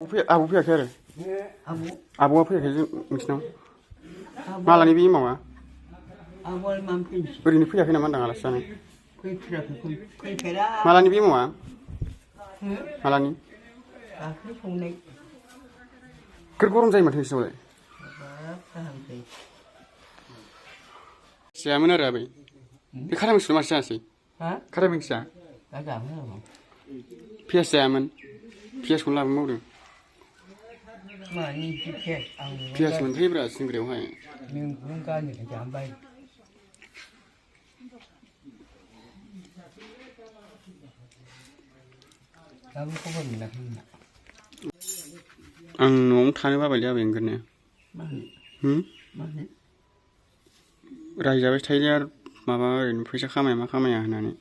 आबौ फैयाखै आरो आबौआ फैयाखै नोंसिनाव मालानि बे मावा ओरैनो फैयाखै नामा होनदां आलासि जानो मालानि बे मावा मालानि गरम जायो माथो नोंसिनावलाय जायामोन आरो आबै बे खारा मिक्सखौ माथो जायासै खारा मिक्सआ पियास जायामोन पियासखौनो लाबोनो मावदों पियास मोनफैब्रा सिंग्रायावहाय आं न'आवनो थानो बाबायलै आबै ओंखारनो रायजाबाय थायोलै आरो माबा ओरैनो फैसा खामाया मा खामाया होननानै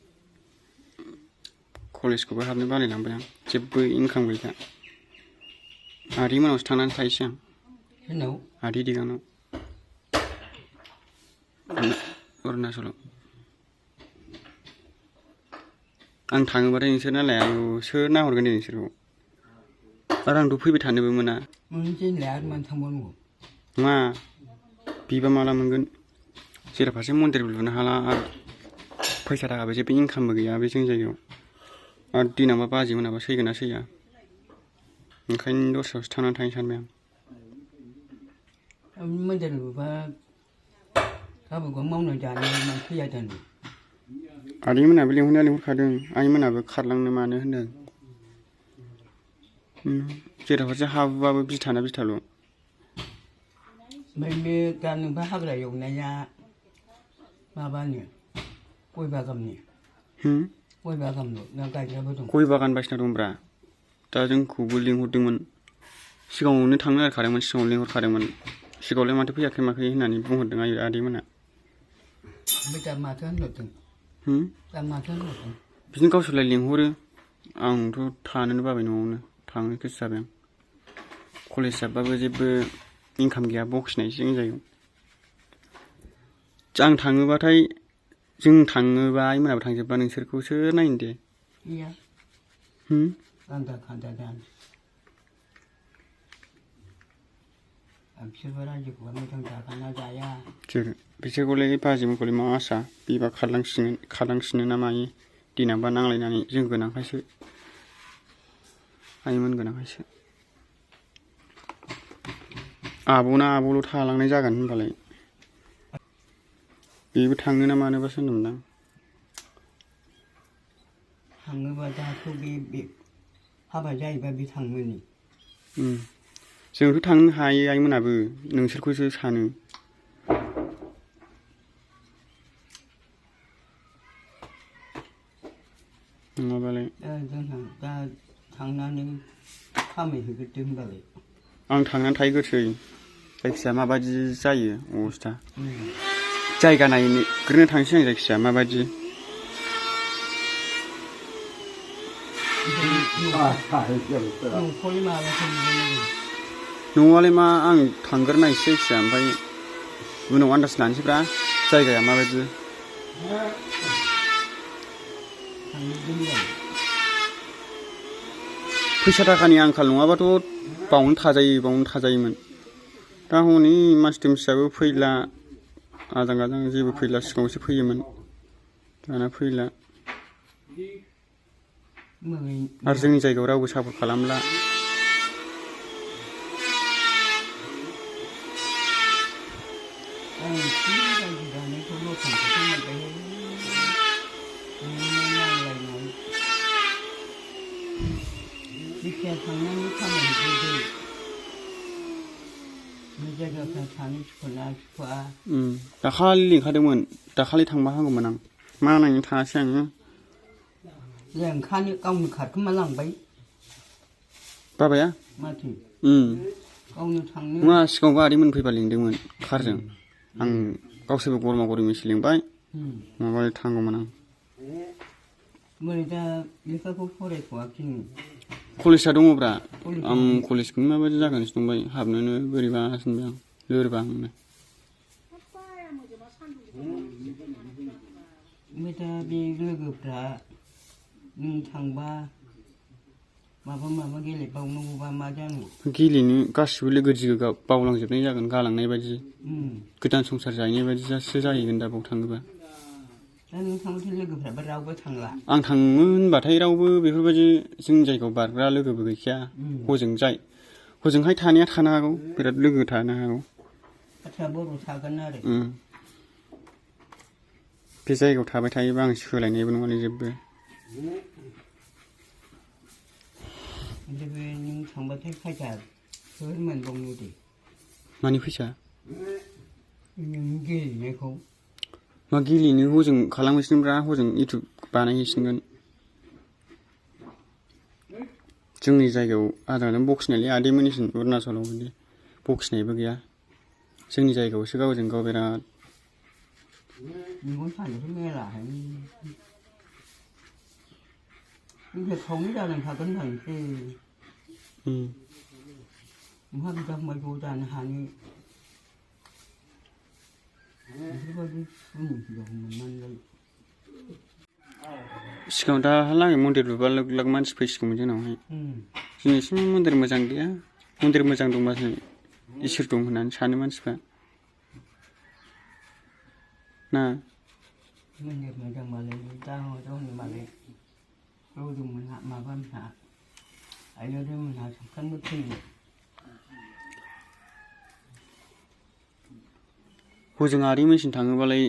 कलेजखौबो हाबनो बालायलांबाय आं जेबो इनकाम गैला आदै मोनावसो थांनानै थायोसै आं आदै दिगांनाव अरुणाचलाव आं थाङोबाथाय नोंसोर नालाय आयु सोर नाहरगोन दे नोंसोरखौ आरो आंथ' फैबाय थानोबो मोना नङा बिबा माला मोनगोन जेराफारसे मन्दिरबो लुनो हाला आरो फैसा थाखाबो जेबो इनकामबो गैया बे जोंनि जायगायाव आरो देनांबा बाजै मोनाबा सैगोन ना सैया ओंखायनो दस्रायावसो थांनानै थांनो सानबाय आं मन्दिर लुबा गावबागाव मावनानै जानो फैया जानो आदै मोनाबो लिंहरनाया लिंहरखादों आइ मोनाबो खारलांनो मानो होनदों जेराफारसे हाबोबाबो बिथाना बिथाल' ओमफ्राय बे दा नोंबा हाग्रा एवनाया माबानि गय बागाननि गय बागानल' ना गायग्राबो दं गय बागान बायसिना दंब्रा दा जोंखौबो लिंहरदोंमोन सिगाङावनो थांनो नागिरखादोंमोन सिगाङाव लिंहरखादोंमोन सिगाङावलाय माथो फैयाखै माखै होननानै बुंहरदों आदै मोना ओमफ्राय दा माथो होनहरदों दा माथो होनहरदों बिदिनो गावसोरलाय लिंहरो आंथ' थानोनो बाबाय न'आवनो थांनो गोसो जाबाय आं कलेज जाबाबो जेबो इनकाम गैया बखिनायसो जोंनि जायगायाव आं थाङोबाथाय जों थाङोबा आइ मोनाबो थांजोबबा नोंसोरखौ सोर नायनो दे गैया आन्दा खान्दा जानो बिसोरबो रायजोखौबा मोजां जागोना जाया बिसोरखौलाय बाजैमोनखौलाय मा आसा बिबा खारलांसिनो ना मायो देनांबा नांलायनानै जों गोनांखायसो आइमोन गोनांखायसो आब'ना आब'ल' थालांनाय जागोन होनबालाय बेबो थांनो ना मानोबासो होनदोंमोन आं थाङोबा दाथ' बे हाबा जायोबा बे थांमोनि जोंथ' थांनो हायो आइमोनाबो नोंसोरखौसो सानो नङाबालाय जोंहा दा थांनानै खामायहैग्रोदो होनबालाय आं थांनानै थाहैग्रोसै जायखिजाया माबायदि जायो अबस्था जायगा नायग्रोनो थांसै आं जायखिजाया माबायदि न'आलाय मा आं थांग्रोनायसै जायखिजाया ओमफ्राय उनाव आन्दाज लानोसैब्रा जायगाया माबायदि फैसा थाखानि आंखाल नङाबाथ' बावनो थाजायोमोन दा हनै मानसि दुमसियाबो फैला आजां गाजां जेबो फैला सिगाङावसो फैयोमोन दाना फैला आरो जोंनि जायगायाव रावबो सापर्ट खालामला थांनानै खामायहैग्रोदो जायगाफ्रा थानो सुखुना सुखुवा दाखालि लिंखादोंमोन दाखालि थांबा हामगौमोन आं मा नायनो थाङासै आङो ओंखानो गावनो खारखोमा लांबाय बाबाया माथो गावनो थांनो नङा सिगाङावबो आदै मोनफैबा लिंदोंमोन कारजों आं गावसोरबो गरमा गरमैसो लिंबाय माबालाय थांगौमोन आं बोरै दा लेखाखौ फरायथ'वाखै नों कलेजआ दङब्रा आं कलेजखौनो माबायदि जागासिनो दंबाय हाबनोनो बोरैबा सानबाय आं लोरबांनो ओमफ्राय दा बे लोगोफ्रा नों थांबा माबा गेलेबावनांगौबा मा जानो गेलेनो गासिबो लोगो दिगो बावलांजोबनाय जागोन गालांनाय बायदि गोदान संसार जाहैनाय बायदिसो जाहैगोन दा बाव थाङोबा दा नों थांबाथाय लोगोफ्राबो रावबो थांला आं थाङो होनबाथाय रावबो बेफोरबायदि जोंनि जायगायाव बारग्रा लोगोबो गैखाया हजोंहाय थानाया थानो हागौ बिराद लोगो थानो हागौ बाथ्रा बर' थागोन आरो बे जायगायाव थाबाय थायोबा आं सोलायनायबो नङालै जेबो बे नों थांबाथाय फैसा सोर मोनबावनो दे मानि फैसा नों गेलेनायखौ मा गेलेनो हजों खालामहैसिनब्रा हजों इउटुब बानायहैसिनगोन जोंनि जायगायाव आजानो बखिनायलै आदैमोननिसिम अरुणाचलाव बिदि बखिनायबो गैया जोंनि जायगायावसो गावजों गाव बिराद मेगन सानोसो मेलाहाय निफ्राय खावनै जालांखागोन होनसै नोंहा बिदा फंबाय ज' जानो हानो बेफोरबायदि हिनजावखौ मोननानै सिगाङाव दाहालागै मन्दिर लुबा लोग लोग मानसि फैसिगौमोन जोंनावहाय दिनैसिम मन्दिर मोजां गैया मन्दिर मोजां दंबासो इसोर दं होननानै सानो मानसिफ्रा ना मन्दिर मोजांबालाय दा हजों मालाय रौदोंमोनहा माबामोनहा आइनोमोनहा सामफ्रामबो फैयो हजों आदैमोनसिम थाङोबालाय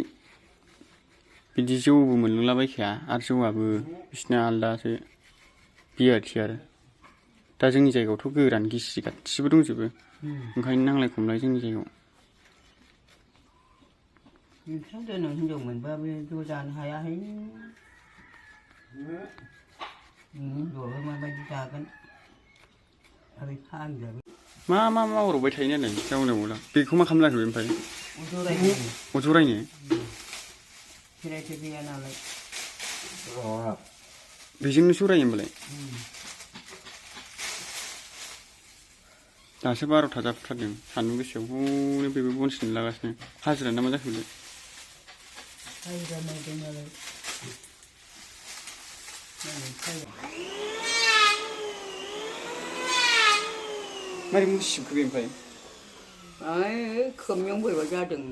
बिदि जौबो मोनलोंलाबायखाया आरो जौआबो बिसिना आलदासो बियारसो आरो दा जोंनि जायगायावथ' गोरान गिसि गासिबो दंजोबो ओंखायनो नांलाय खमलाय जोंनि जायगायाव नोंस्रा देनां हिनजाव मोनबाबो ज' जानो हायाहाय हिनजावाबो माबायदि जागोन आरो फानजाबो मा मावरबाय थायो नालाय जाउनावला बेखौ मा खालामलाखै ओमफ्राय अजरायनो खेराइसो गैया नालाय बेजोंनो सरायो होमबालाय दासो 12था जाफुथारदों सान्दुं गोसायाव हनै बेबो बन सिननो लागासिनो हाजिरा ना मा जाखो बेलाय हाजिरा मावदों नालाय मारै मुसिबखो बे ओमफ्राय खोमियाव बोरैबा जादों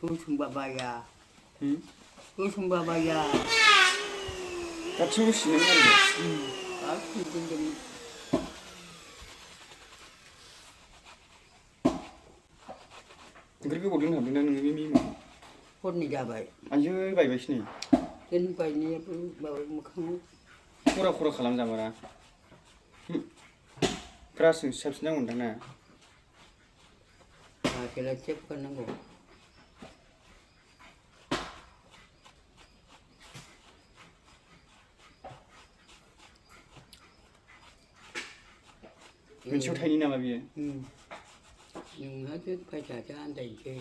गसंबा बाया गासिबो मुसिनो ओंख्रि गोबाव दोनहाबदों ना नोङो बे मिमाव हरनि जाबाय आयै बायबायसो नै दोनबायनायाबो माबा मोखाङाव खरा खालामजामारा ब्रासजों साबसिन जागोनदां ना आखेला चेक खालामनांगौ मोनसेयाव थाइनै नामा बियो नोंहासो फैसासो आन्दायसै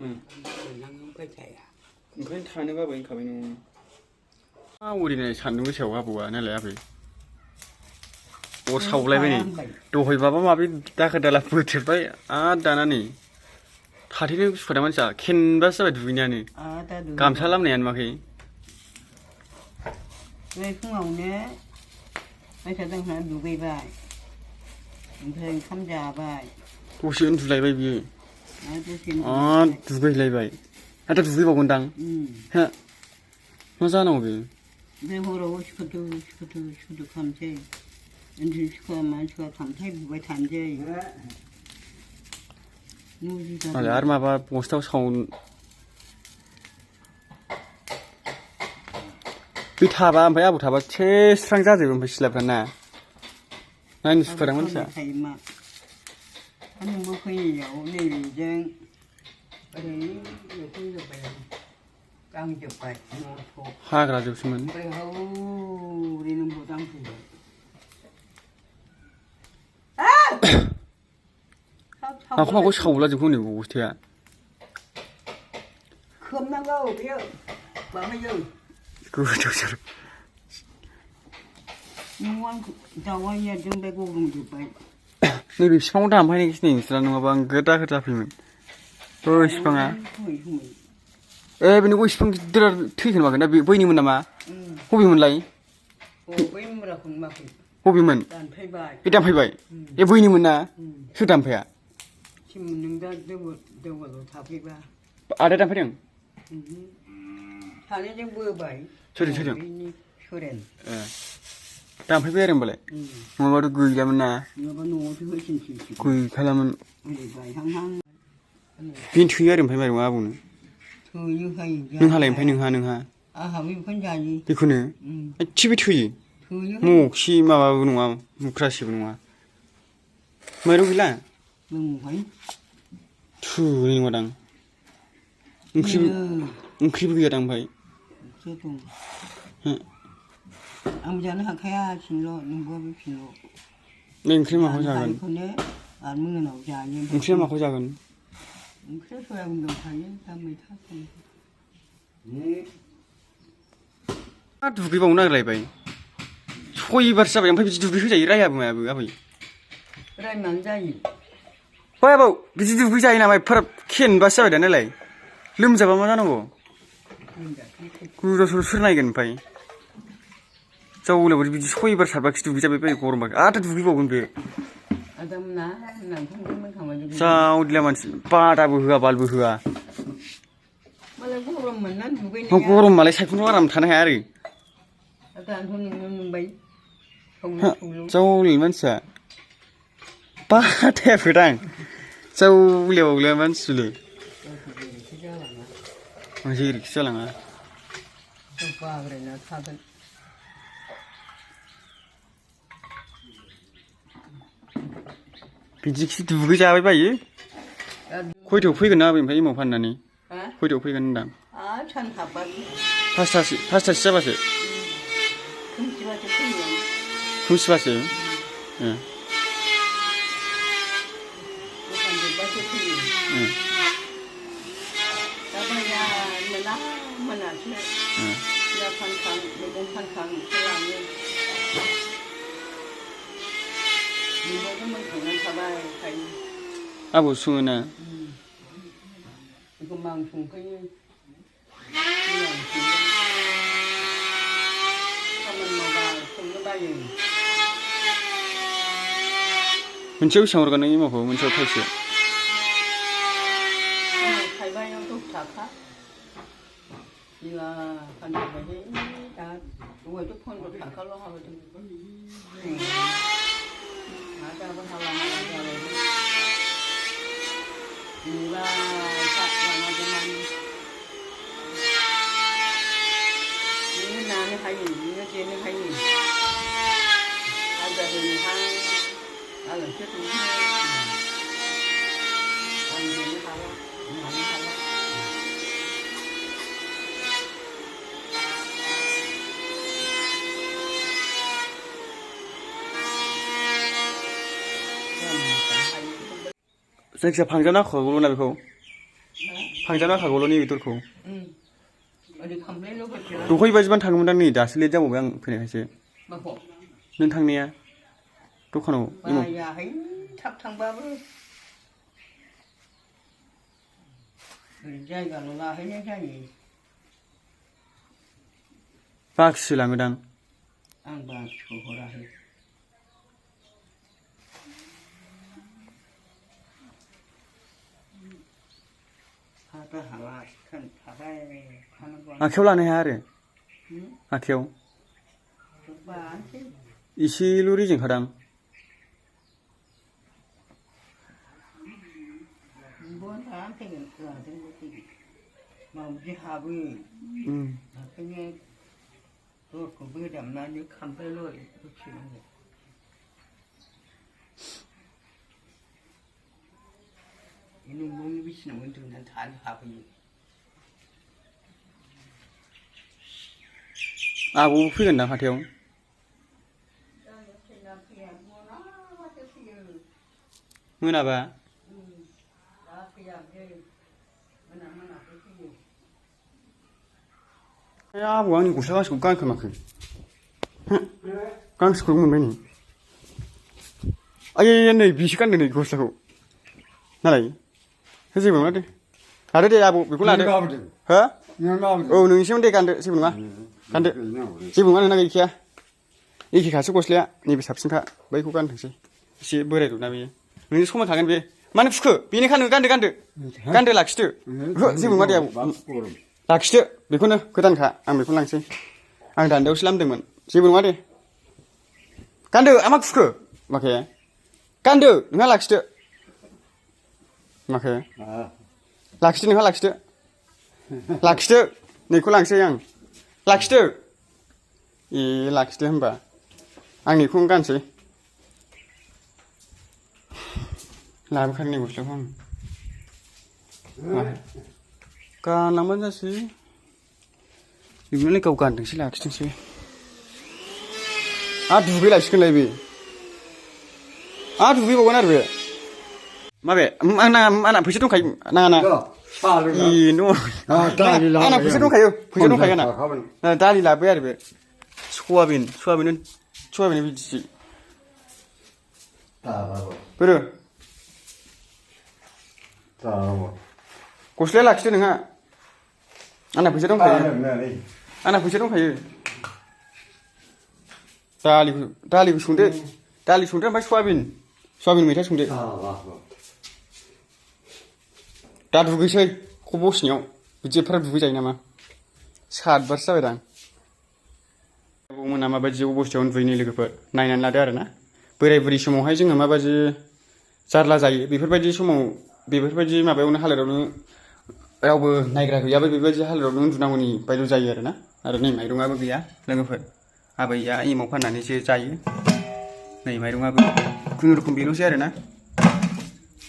मोननांगौ फैसाया ओंखायनो थानो बाबाय होनखाबाय नोङो ओरैनो सान्दुं गोसायाव आबौआ नालाय आबै अर सावलायबाय नै दहाय माबा माबि दाखोर दाला बोथोरबाय आरो दाना नै थाथैनो सुखुदा मानसिया खेनबासो जाबाय दुगैनायानो गामसा लामनायानो माखै बे फुङावनो फैसा दोंहा दुगैबाय ओमफ्राय ओंखाम जाबाय दसे उन्दुलायबाय बियो दुगैलायबाय आरो दुगैबावगोनदां हा मा जानांगौ बे ओमफ्राय हराव सिखुदु खालामसै उन्दुनो सुखुवा मानो सुखुवा खामथाय बुबाय थानोसै आरो माबा बस्थायाव बे थाबा ओमफ्राय आबौ थाबा स्रां जाजोबो ओमफ्राय सिथ्लाफ्रा ना नायनो सुखुवादां मानसिया नोंबो फैनायाव नैबेजों ओरै फैजोब्बाय दांजोब्बाय हाग्रा जोबसोमोन ओमफ्राय हौरै नोंबो दांफैबाय माखौ सावला जोबखौ नै बस्थाया खोबनांगौ बेयो माबायो गोदाव दाउआ एरजोंबाय गब्लंजोब्बाय नैबे बिफाङाव दानफायनायसो नै नोंसोरा नङाबा आं गोदा जाफैयोमोन बै बिफाङा बे गय बिफां गिदिरा थैगोन मागोन दा बैनिमोन नामा बबेमोनलाय अ बै मुराखौनो माखै बबेमोन दानफैबाय बे दानफैबाय ए बैनिमोन ना सोर दानफाया सिम नों दा देवगालाव थाफैबा आदा दानफैदों सानैजों बोबाय सोरजों सोरेन दानफैबाय आरो होमबालाय नङाबाथ' गैलामोन ना नङाबा न'आवसो होसिनसै गैखालामोन ओरै गायहांहां बेनो थोयो आरो ओमफ्राय माइरंआ आबौनो थोयो हायो नोंहालाय ओमफ्राय नोंहा आंहाबो बेखौनो जायो बेखौनो एसेबो थोयो थोयो मखि माबाबो नङा मुख्रासेबो नङा माइरं गैला लोंबाय थोनाय नङादां ओंख्रिबो गैयादां ओमफ्राय दं आंबो जानो हाखाया फिनल' नोंबो फिनल' बे ओंख्रि माखौ जागोन बेखौनो आरो मोनाव जायो ओंख्रिया माखौ जागोन ओंख्रिया सयाबिन दंखायो दा मैथा दुगैबावनो नागिरलायबाय सयबारसो जाबाय ओमफ्राय बिदि दुगै होजायो रायाबो मायाबो आबै रायमानो जायो ओइ आबौ बिदि दुगै जायो नामा एफाराब खेनबासो जाबाय दानालाय लोमजाबा मा जानांगौ गोदाव सोराव सोर नायगोन ओमफ्राय जावलायबाय बिदि सयबार सारबाखि दुगैजाबाय बायो गरमबा आरो दुगैबावगोन बे जावदिला मानसि बादाबो होआ बालबो होआ गरम मालाय सायख्लुमाव आराम थानो हाया आरो जावलिया मानसिया बादायाबोदां जावलिया मानसिलै जेरैखि जालाङा बिदिखि दुगै जाबाय बायो खयथायाव फैगोन ना ओमफ्राय एमाव फाननानै खयथायाव फैगोन होनदां पासथासो जाबासो खोमसिबासो आबौ सङो ना एखमबा आं संफैयो खामानि मावबा संनो बायो मोनसेयाव बेसेबां हरगोन नों एमावखौ मोनसेयाव थाइसे थाइबायाव 10 थाखा सिला फानबाय दा दहायथ' 15 थाखाल' हाबोदों दाबो हाला जाबाय बिनिबा बिनो नानो हायो बिनो जेनो हायो आजा होनोहाय आलासि थांनो आं जेनो हाला नानो हाला जायखिया फांजाना खागौल' ना बेखौ फांजाना खागौल' नैबे दरखौ दहाय बाजिबानो थाङोमोन नै दासो लेट जाबावबाय आं फैनायखायसो नों थांनाया दखानाव बायाहाय थाब थांबाबो जायगाल' लाहैनाय जायो बाखिसो लाङोदां आं बाखिखौ हराखै आखायाव लानो हाया आरो आखायाव एसेल' रेजेंखादां मावजि हाबो ओंखायनो दरखौ बोदामनानै खामफ्लायल' होफिननांगौ नोंनि बिसिनाव उन्दुनानै थानो हाबोयो आबौ फैगोन दां हाथायाव मोनाबा आबौ आंनि गस्ला गांसेखौ गानखोमाखो गांसेखौ मोनबाय नै आयै नै बिसो गानदों नै गस्लाखौ नालाय जेबो नङा दे लादो दे आबौ बेखौ लादो हो औ नोंनिसिम दे गानदो जेबो नङा गानदो जेबो नङा नोंना गैखाया एखेखासो गस्लाया नैबे साबसिनखा बैखौ गानथोंसै एसे बोरायदबना बेयो नोंजों समान थागोन बे मानो फुखो बेनिखा नों गानदो लाखिदो जेबो नङा दे आबौ लाखिदो बेखौनो गोदानखा आं बेखौनो लांसै आं दान्दायावसो लामदोंमोन जेबो नङा दे गानदो आमा फुखो माखे गानदो नोंहा लाखिदो माखे लाखिदो नोंहा लाखिदो नैखौ लांसै आं लाखिदो ए लाखिदो होमबा आं नैखौनो गानसै लाबोखादों नै गस्लाखौ आं गानलांबानो जासै बेखौलाय गाव गानथोंसै लाखिथोंसै आरो दुगैलायसिगोनलाय बे आरो दुगैबावगोन आरो बे माबे आंना फैसा दंखायो नाङा आंना फैसा दंखायो आंना दालि लाबोबाय आरो बे सयाबिन बिदिसो बोरो गस्लाया लाखिदो नोंहा आंना फैसा दंखायो दालिखौ संदो ओमफ्राय सयाबिन मैथा संदो दा दुगैसै खब'सिनियाव बिदिफ्रा दुगै जायो नामा सातबारसो जाबायदां मोना माबायदि अबस्थायाव उन्दुयोनि लोगोफोर नायनानै लादो आरो ना बोराय बुरि समावहाय जोङो माबायदि जारला जायो बेफोरबायदि माबायावनो हालोदावनो रावबो नायग्रा गैयाबो बेबायदि हालोदावनो उन्दुनांगौनि बायद' जायो आरो नै माइरंआबो गैया लोगोफोर आबैया एमाव फाननानैसो जायो नै माइरंआबो खुनुरुखुम बेल'सै आरो ना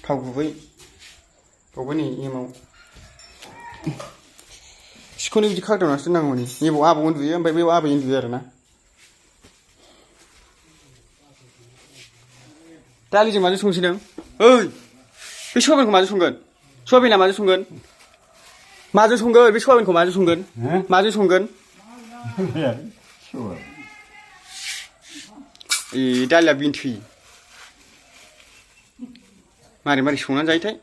थाव गुबै बावबो नै एमाव सिखौनो बिदि खागदावनासो दोननांगौनि एबाव आबौ उन्दुयो ओमफ्राय बेयाव आबै उन्दुयो आरो ना दालिजों माजों संसै नों ओइ बे सयाबिनखौ माजों संगोन सयाबिना माजों संगोन बे सयाबिनखौ माजों संगोन ए दालिया बिनथै मारै संनानै जायोथाय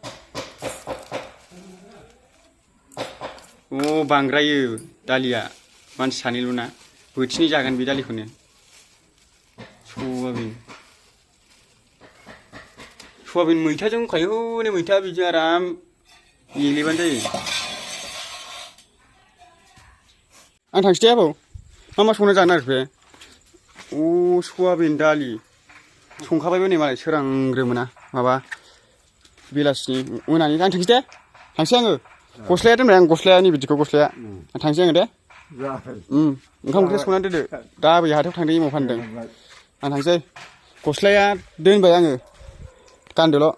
अ बांद्रायो दालिया मानसि सानैल' ना बोथिनै जागोन बे दालिखौनो सयाबिन मैथाजों दंखायो हनै मैथा बिदि आराम एलेबानो जायो आं थांसै दे आबौ मा संना जानो नागिरखो अ सयाबिन दालि संखाबायबो नै मालाय सोरांग्रोमोना माबा बेलासिनि मोनानि आं थांसै आङो गस्लाया दोनबाय आं गस्लाया बिदिखौ आं थांसै आङो दे ओंखाम ओंख्रि संनानै दोनदो दा आबै हाथायाव थांदों एमाव फानदों आं थांसै गस्लाया दोनबाय आङो गानदोल'